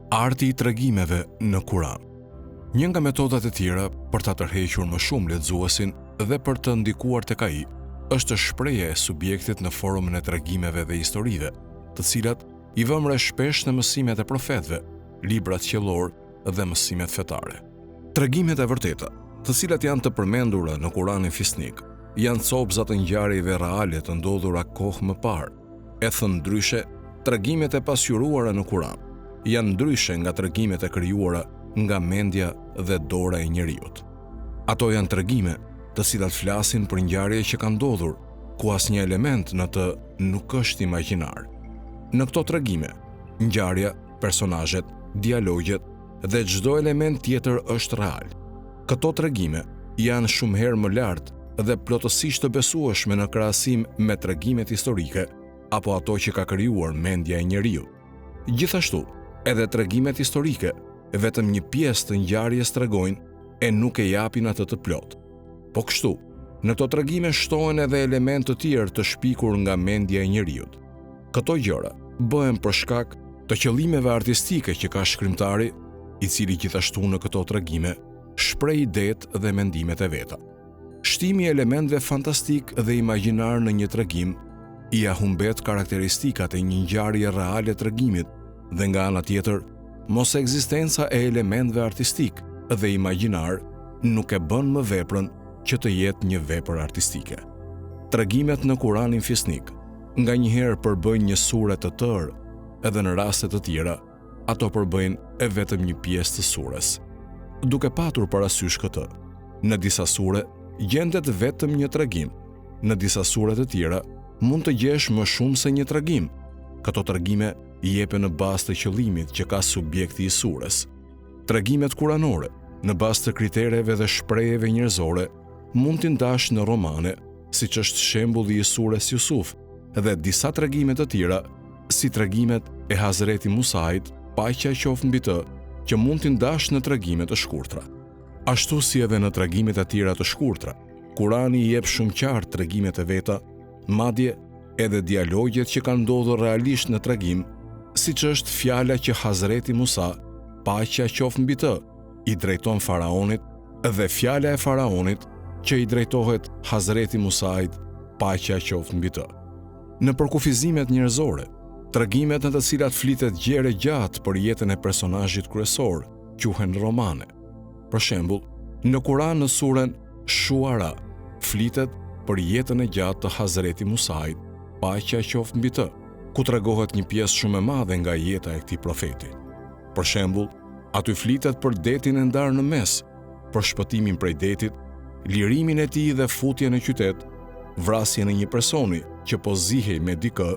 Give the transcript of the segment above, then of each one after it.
Arti i tregimeve në Kuran. Një nga metodat e tjera për ta tërhequr më shumë lexuesin dhe për të ndikuar tek ai, është shprehja e subjektit në formën e tregimeve dhe historive, të cilat i vëmë re shpesh në mësimet e profetëve, librat qiellorë dhe mësimet fetare. Tregimet e vërteta, të cilat janë të përmendura në Kuranin Fisnik, janë copëza të ngjarjeve reale të ndodhura kohë më parë. E thënë ndryshe, tregimet e pasqyruara në Kuran janë ndryshe nga tregimet e krijuara nga mendja dhe dora e njeriut. Ato janë tregime, të cilat flasin për ngjarje që kanë ndodhur, ku asnjë element në të nuk është imagjinar. Në këto tregime, ngjarja, personazhet, dialogjet dhe çdo element tjetër është real. Këto tregime janë shumë herë më lart dhe plotësisht të besueshme në krahasim me tregimet historike apo ato që ka krijuar mendja e njeriut. Gjithashtu, edhe tregimet historike vetëm një pjesë të ngjarjes tregojnë e nuk e japin atë të plotë. Po kështu, në këto tregime shtohen edhe elementë të tjerë të shpikur nga mendja e njeriut. Këto gjëra bëhen për shkak të qëllimeve artistike që ka shkrimtari, i cili gjithashtu në këto tregime shpreh idetë dhe mendimet e veta. Shtimi i elementëve fantastikë dhe imagjinarë në një tregim ia humbet karakteristikat e një ngjarje reale tregimit dhe nga ana tjetër, mosekzistenca e elementëve artistikë dhe imagjinarë nuk e bën më veprën që të jetë një vepër artistike. Tregimet në Kuranin Fisnik nganjëherë përbëjnë një sure të tërë edhe në raste të tjera ato përbëjnë e vetëm një pjesë të sures. Duke patur parasysh këtë, në disa sure gjendet vetëm një tregim, në disa sure të tjera mund të gjesh më shumë se një tregim. Këto tregime jepen në bazë të qëllimit që ka subjekti i sures. Tregimet kuranore, në bazë të kritereve dhe shprehjeve njerëzore, mund t'i ndash në romane, siç është shembulli i sures Jusuf dhe disa tregime të tjera, si tregimet e Hazreti Musait, paqja qoftë mbi të, që mund t'i ndash në tregime të shkurtra. Ashtu si edhe në tregimet e tjera të shkurtra, Kurani i jep shumë qartë tregimet e veta, madje edhe dialogjet që kanë ndodhur realisht në tregim, siç është fjala që Hazreti Musa, paqja qoftë mbi të, i drejton faraonit dhe fjala e faraonit që i drejtohet Hazreti Musait, paqja qoftë mbi të. Në përkufizimet njerëzore, tregimet në të cilat flitet gjerë e gjatë për jetën e personazhit kryesor, quhen romane. Për shembull, në Kuran në suren Shuara flitet për jetën e gjatë të Hazreti Musait, paqja qoftë mbi të, ku tregohet një pjesë shumë e madhe nga jeta e këtij profeti. Për shembull, aty flitet për detin e ndarë në mes, për shpëtimin prej detit, lirimin e tij dhe futjen në qytet, vrasjen e një personi që po zihej me dikë,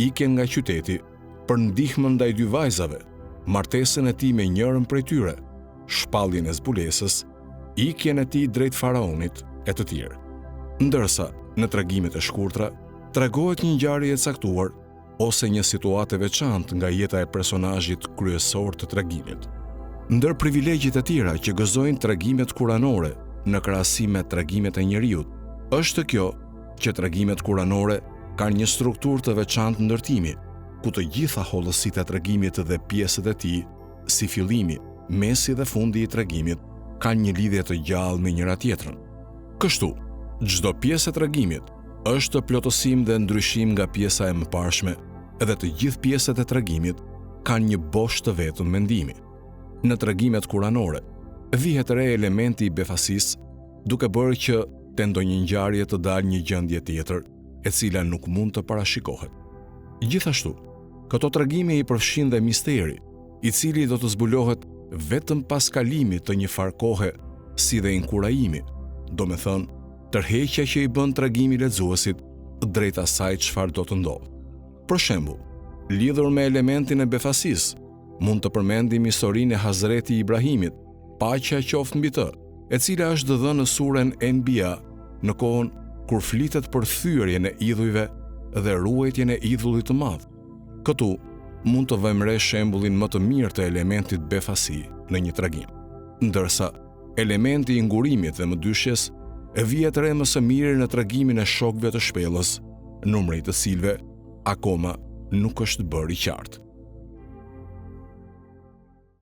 ikjen nga qyteti, për ndihmën ndaj dy vajzave, martesën e tij me njërën prej tyre, shpalljen e zbulesës, ikjen e tij drejt faraonit e të tjerë. Ndërsa, në tregimet e shkurtra, tregohet një ngjarje e caktuar ose një situatë e veçantë nga jeta e personazhit kryesor të tregimit. Ndër privilegjet e tjera që gëzojnë tregimet kuranore në krahasim me tregimet e njeriut, është kjo që tregimet kuranore kanë një strukturë të veçantë ndërtimi, ku të gjitha hollësitë e tregimit dhe pjesët e tij, si fillimi, mesi dhe fundi i tregimit, kanë një lidhje të gjallë me njëra-tjetrën. Kështu, çdo pjesë e tregimit është plotësim dhe ndryshim nga pjesa e mëparshme dhe të gjithë pjesët e tregimit kanë një bosht të vetëm mendimi. Në tregimet kuranore, vihet re elementi i befasisë, duke bërë që te ndonjë ngjarje të dalë një gjendje tjetër, e cila nuk mund të parashikohet. Gjithashtu, këto tregime i përfshin dhe misteri, i cili do të zbulohet vetëm pas kalimit të një farë kohe, si dhe inkurajimi, domethënë, tërheqja që i bën tregimi lexuesit drejt asaj çfarë do të ndodhë. Për shembull, lidhur me elementin e befasisë, mund të përmendim historinë e Hazreti Ibrahimit, paqja qoftë mbi të, e cila është dhënë në suren Enbia, në kohën kur flitet për thyerjen e idhujve dhe ruajtjen e idhullit të madh. Këtu mund të vëmë re shembullin më të mirë të elementit befasi në një tregim. Ndërsa elementi i ngurimit dhe mëdyshjes vihet re më së miri në tregimin e shokëve të shpellës, numri i të cilëve akoma nuk është bërë i qartë.